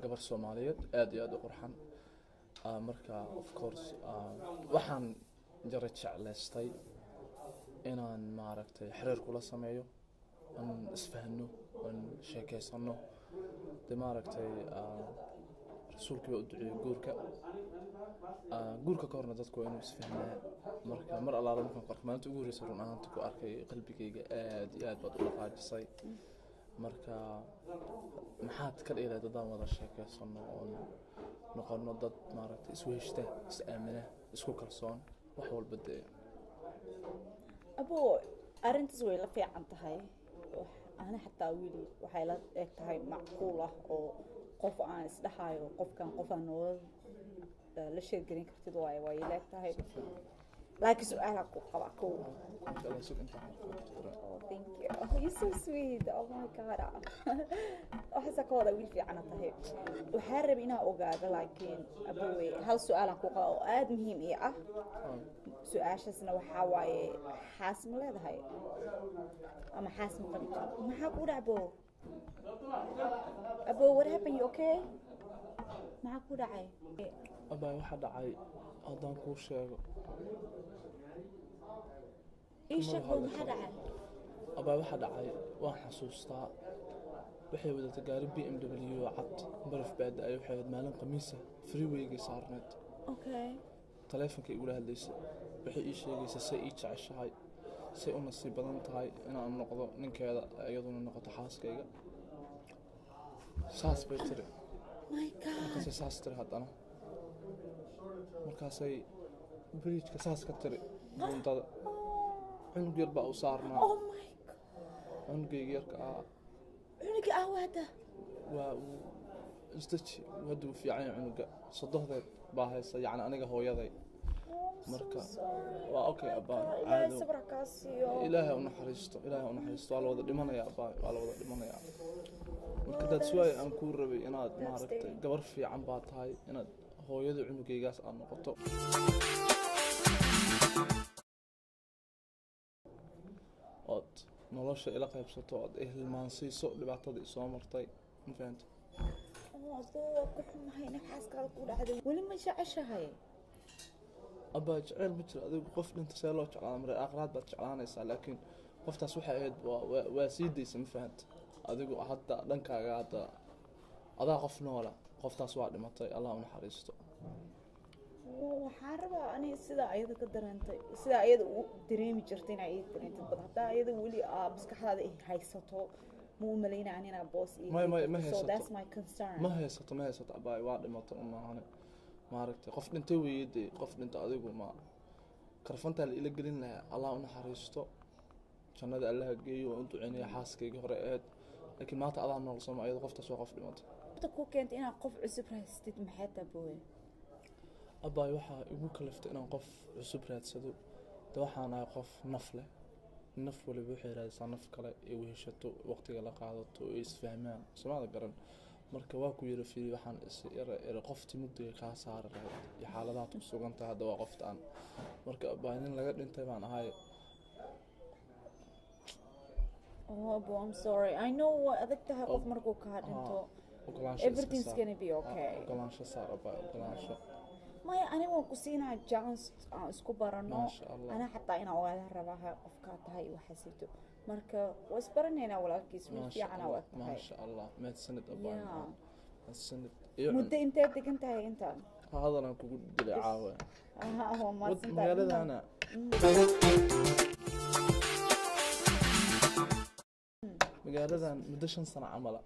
Gabar Soomaaliyeed aad iyo aad u qurxan. Marka of course waxaan jara jeclaystay inaan maaragtay xiriir kula sameeyo, aan isfahno, aan sheekeysano. De maaragtay rasuulkii baa u duceeyey guurka. Guurka ka horna dadku waa inuu isfahmaa. Marka mar allaala markaan ku arkay maalinta ugu horreysay, run ahaantii ku arkay, qalbigayga aad iyo aad baad u dhaqaajisay. Marka maxaad ka dhihi lahayd haddaan wada sheekeysano oon noqono dad maaragtay isku heshta, is aamina, isku kalsoon, wax walba dee? Abo, arrintaas way la fiican tahay. Ana xataa wiil waxay la eg tahay macquul ah oo qof aan isdhahayo qofkan qof aan nolol la sheergelin kartid waaye, waa ila eg tahay, laakiin su-aalaa ku qaba kow. Insha Allah, sug intaan marka. Oh, thank you. Oh, you're so sweet. Oh my God. Waxaasa ka wada wiil fiicana tahay. Waxaa rabay inaan ogaado, laakiin abowe, hal su-aalaan ku qaba oo aada muhiim ii ah. Su-aashaasna waxaa waaye, xaas ma leedahay ama xaas ma qabi jiro? Maxaa ku dhac, abo? Abo, what happened? You okay? Maxaa ku dhacay? Abaa, waxaa dhacay haddaan kuu sheego Ii sheeg bo, maxaa dhacay? Abaa, waxaa dhacay waan xasuustaa. Waxay wadatay gaari BMW cad, baraf baa da-ay, waxay ahayd maalin Khamiisa, freewaygay saarneed. Taleefonka igula hadlaysay, waxay ii sheegaysaa say ii jeceshahay, say u nasiib badan tahay inaan noqdo ninkeeda, iyaduna noqoto xaaskayga. Saas bay tiri. My God. Markaasay saas tiri, haddana markaasay bridgeka saas ka tiri buundada. Cunug yar baa u saarnaa. Oh my God. Cunugayga yarka ah. Cunuga ah waada? Waa uu isdaji, hadda uu fiican yahay cunuga. Sodohdeed baa haysa, yacni aniga hooyaday. Marka waa okay abaa. Ilaahay caado sabra kaa siiyo. Ilaahay u naxariisto, Ilaahay u naxariisto. Waa la wada dhimanayaa abaa, waa la wada dhimanayaa. Marka that's why aan kuu rabay inaad maaragtay gabar fiican baa tahay, inaad hooyada cunugaygaas aad noqoto ood nolosha ila qaybsato, ood ihilmaansiiso dhibaatada isoo martay. Ma fahanta? Oh, adoo waa ku xumahay in xaaskaada ku dhacday. Weli ma jeceshahay? Abaa, jeceyl ma jiro. Adigu qof dhinta see loo jeclaada? Mare aakhiraad baad jeclaanaysaa, laakiin qoftaas waxay ahayd waa sii daysa. Ma fahanta? Adigu hadda dhankaaga hadda adaa qof noola, qoftaas waa dhimatay, Allah u naxariisto. Waxaan rabaa ani sida ayada ka dareentay, sida ayada u dareemi jirtay inaa ii dareentid bad. Haddaa ayada weli aa maskaxdaada ay haysato, ma u malaynaya ani inaa boos ii Ma heli karto. So haysato. that's my concern. Ma haysato, ma haysato abaay, waa dhimatay umaahane. Maaragtay, qof dhintay weeye dee. Qof dhinta adigu ma karfantaa la ila gelin lahaa? Allah u naxariisto, jannada Allaha geeyo. Waan u duceynaya xaaskayga hore aheyd, laakiin maanta adaa nool sooma? Ayado qoftaas waa qof dhimatay. Sababta ku keentay inaad qof cusub rahaystid maxay tahay, boy? Abaay, waxaa igu kaliftay inaan qof cusub raadsado de waxaan ahay qof naf leh. Naf waliba waxay raadisaa naf kale ay weheshato, waqtiga la qaadato, ay isfahmaan. Somaada garan? Marka waa ku yara fiiri, waxaan is yara ira qoftii mugdiga kaa saari lahayd iyo xaaladaad ku sugan tahay hadda waa qoftaan. Marka abaay, nin laga dhintay baan ahay. Oh, bo, I'm sorry. I know waa adag tahay qof markuu kaa dhinto. Ogolaansho iska Everything's saar. gonna be okay. Ogolaansho saar abaay, ogolaansho. Maya, ani waan ku siinaa chance aan isku barano. Maasha Allah. Ana xataa inaan ogaada rabaa qofkaa tahay iyo waxaasito. Marka waa isbaranaynaa walaalkiis, wiil Maasha fiicana Allah. waa tahay. Maasha Allah, mahadsanid abaay. Mahadsanid iyo Muddo intee degan tahay inta? Hadalaan kugu dilay caawa. Aha, waa mahadsantahay. Magaaladana magaaladan muddo 5 sano camala.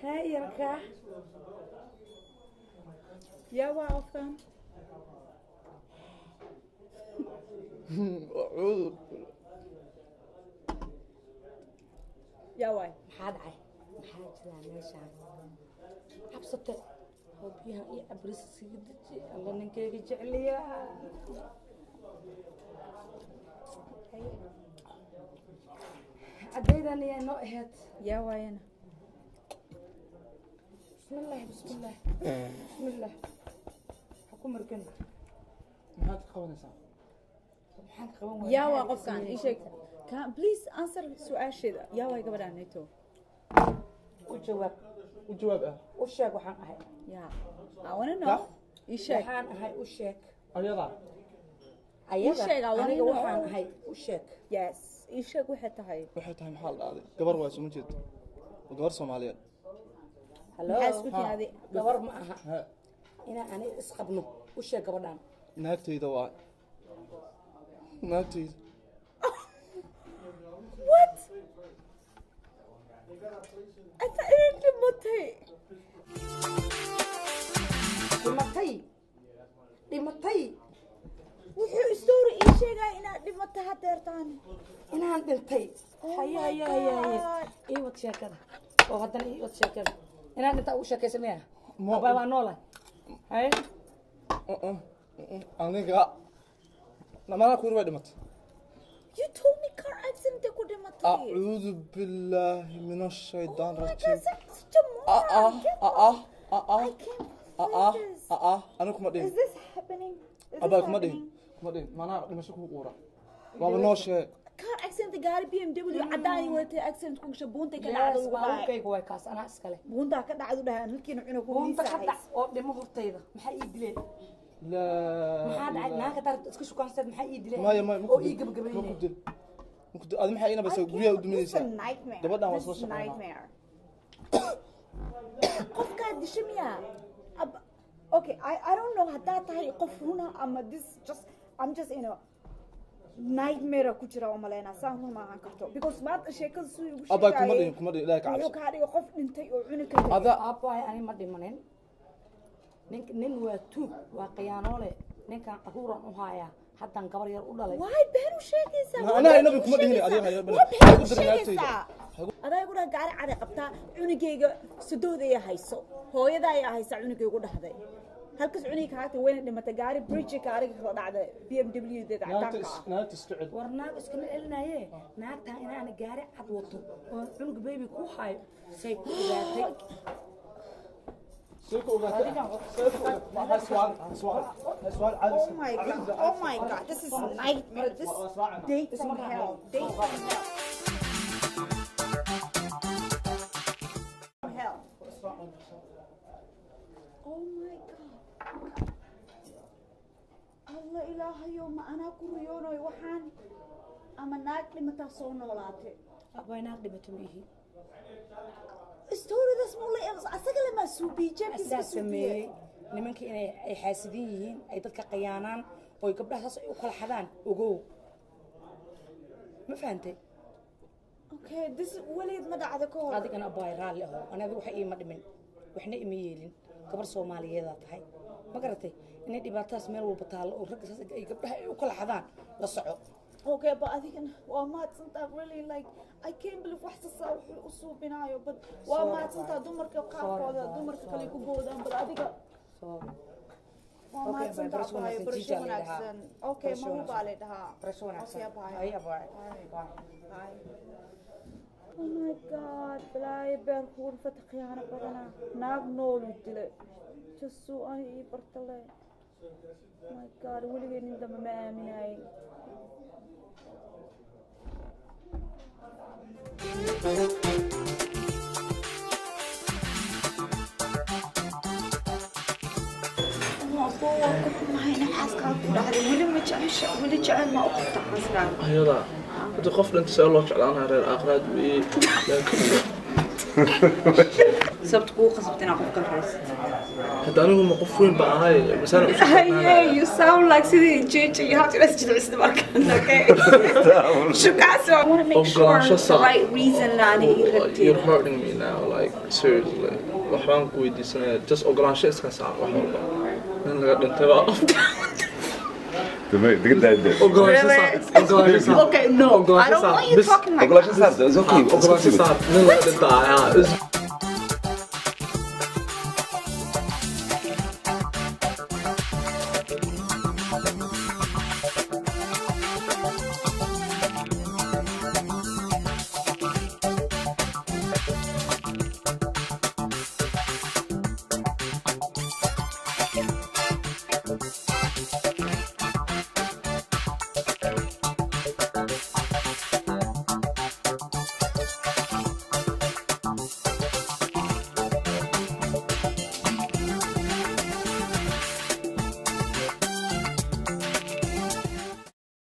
Hey, yarka. Yaa waa qofkan? Cudur. Yaa waay? Maxaa dhacay? Maxaa jiraa meeshaan? Cabsate oo biyaha iyo cabrisa siga deji. Alla, ninkeyga jecliya. Haye. Cadaydan ayaa noo ahayd. Yaa waayana? Bismillaah, bismillaah, bismillaah. Ha ku margan. Maxaad ka qabanaysaa? Maxaan ka qaban waaya? Yaa waa qofkan? Ii sheeg. Please answer su-aasheeda. Yaa waay gabadhaan neto? U jawaab. U jawaab ah. U sheeg waxaan ahay. Yeah, I wanna know. Ii sheeg. Waxaan ahay u sheeg. Ayada. Ayada. Ii sheeg, I wanna Aniga know. waxaan ahay u sheeg. Yes, ii sheeg waxay tahay. Waxay tahay maxaa la dhahday? Gabar waa soo jeed. Waa gabar Soomaaliyeed. Hello. Maxaa isku timaadey? Gabar ma aha. Ha. Inaan aniga isqabno u sheeg gabadhaan. Naagtayda waa. Naagtayda. What? I thought inay dhimatay. Dhimatay. Dhimatay. Wuxuu story ii sheegaya inaad dhimatay hadeertaan. Inaan dhintay. Oh Haye, my haye, haye, haye. God. Ii wad sheekada. Oo haddana ii wad sheekada. Inaan dhintaa ugu sheekaysa miya? Ma- Abaa waa noolahay. Haye. Aniga. Namana ku way dhimatay. You told me car accident ku dhimatay. Acuudu billaahi min ashaytaan Oh my rajiim. God, such a moron. Ah Get ah ah ah ah I can't ah believe ah this. ah ah aniga kuma dhihin. Is this happening? Is this Abaa kuma dhihin. happening? Kuma dhihin. Maanaa dhimasho kugu quura. Waaba noo sheeg. Car accident gaari BMW cadaan wadatay accident ku gashay buunta ka dhacday Yes, ugu dhacay. baabuurkayga way kaas anaa iskale. Buunta ka dhacday u dhahay halkiina cunug ku Buunta ka dhac oo dhimo hortayda. Maxaa ii dileen? Laa. Maxaa dhacay? Naagta taar iska shukaansayd maxaa ii dileen? Maya maya Oo ii ma ku gabagabaynay. dil. Ma ku dil. Adi maxaa ina bas guryaha u duminaysaa? Gabadhan waa soo shaqeynaa. Nightmare. Qofkaa disha miyaa? Okay, I don't know haddaa tahay qof runa ama this just I'm just in a nightmare ku jira oo maleynaa saan run ma ahaan karto because maanta sheekada siduu igu Abaa kuma sheegayay dhihin kuma dhihin Ilaahay ka wuxuu cabso. kaa dhigay qof dhintay oo cuni ka tagay. Ada Aabbahay ani ma dhimanin. Nink nin waa tuug, waa khiyaanoole. Ninkan caruuran u hayaa. Haddaan gabar yar u dhalay. Why been u sheegaysaa? Ma Waa anaa been inabi u kuma dhihin sheegaysaa? adiga hayo bana. Waa been Ha igu u dirin naagtayda. sheegaysaa? Adaa igu dhaha gaari cad ay qabtaa cunugayga sodooda ayaa hayso hooyada ayaa haysa cunugaygu dhahday halkaas cunugii kaagta wayna dhimatay gaari bridge gaariga kala dhacday BMW deeda Naagta cadaanka ah naagta iska cel. War naag iskama celinaye. Naagtaan inaan gaari cad wato oo cunug baby ku hayo say ku ogaatay. Soo ku ogaatay. Soo ku ogaatay. Ha su'aal su'aal su'aal caadi. Oh my God, oh my God, this is a nightmare. This date from hell, date from hell. Hell. Oh my God. Allah ilaahayow ma anaa ku riyoonayo waxaan ama naag dhimataa soo noolaatay. Aabbahay naag dhimato ma ihi. Storydaas ma la asaga lama suubiye jeebkiisa Asaa ka suubiye. sameeyey nimanka inay ay xaasidin yihiin ay dadka khiyaanaan oo ay gabdhaha saas ay u kala xadaan ogow. Ma fahantay? Okay, this weligeed ma dhacdo ka hor. Adigana aabbahay raalli aho. Aniga waxa iima dhimin. Waxna ima yeelin. Gabar Soomaaliyeed tahay. Ma garatay? Inay dhibaatadaas meel walba taallo oo ragga saas ay gabdhaha ay u kala xadaan la soco. Okay, but adigana waa mahadsantaa really like I can't believe wax sasa wuxuu u suubinaayo but waa Sorry, mahadsantaa dumarka qaarkooda Sorry, dumarka kale sorry. ku boodaan but adiga Sorry. waa Okay, mahadsantaa barasho abaayo wanaagsan, barasho Jija la dhahaa. wanaagsan. Okay, Barasho mamu wanaagsan. baa la dhahaa. Barasho wanaagsan. Okay, abaayo. Haye, abaayo. Bye. Bye. Bye. Oh my God, balaayo beerku urfata khiyaano badanaa. Naag nool uu dilay. Jasuu ani ii bartale. Oh my God, weligay nin dambe ma aaminayin. Waa ku xumahay in xaaskaaga ku dhacday weli ma jecesha weli jecel ma u qabta xaaskaaga. Ayada. Hadii qof dhintay see loo jeclaanayo reer aakhiraad weeye. Laakiin Sababta kugu qasabtay inaad qof kala raysatid. Hadda anigu ma qof weyn baan ahay masana u Hey, you sound like sidii Jeje, you have to let's jilcisda markaan, okay? Shukaasi, I want to make sure Ogolaansho the sax. right reason laani ii rabtid. You're hurting me now, like seriously. Waxbaan ku weydiisanaya just ogolaansho iska saar wax walba. Nin laga dhintay baa ogolaansho saar. Ogolaansho saar. Okay, no, I don't want you Bis- talking like Ogolaansho saar, it's okay. Ogolaansho saar. Nin laga dhintay ahaa.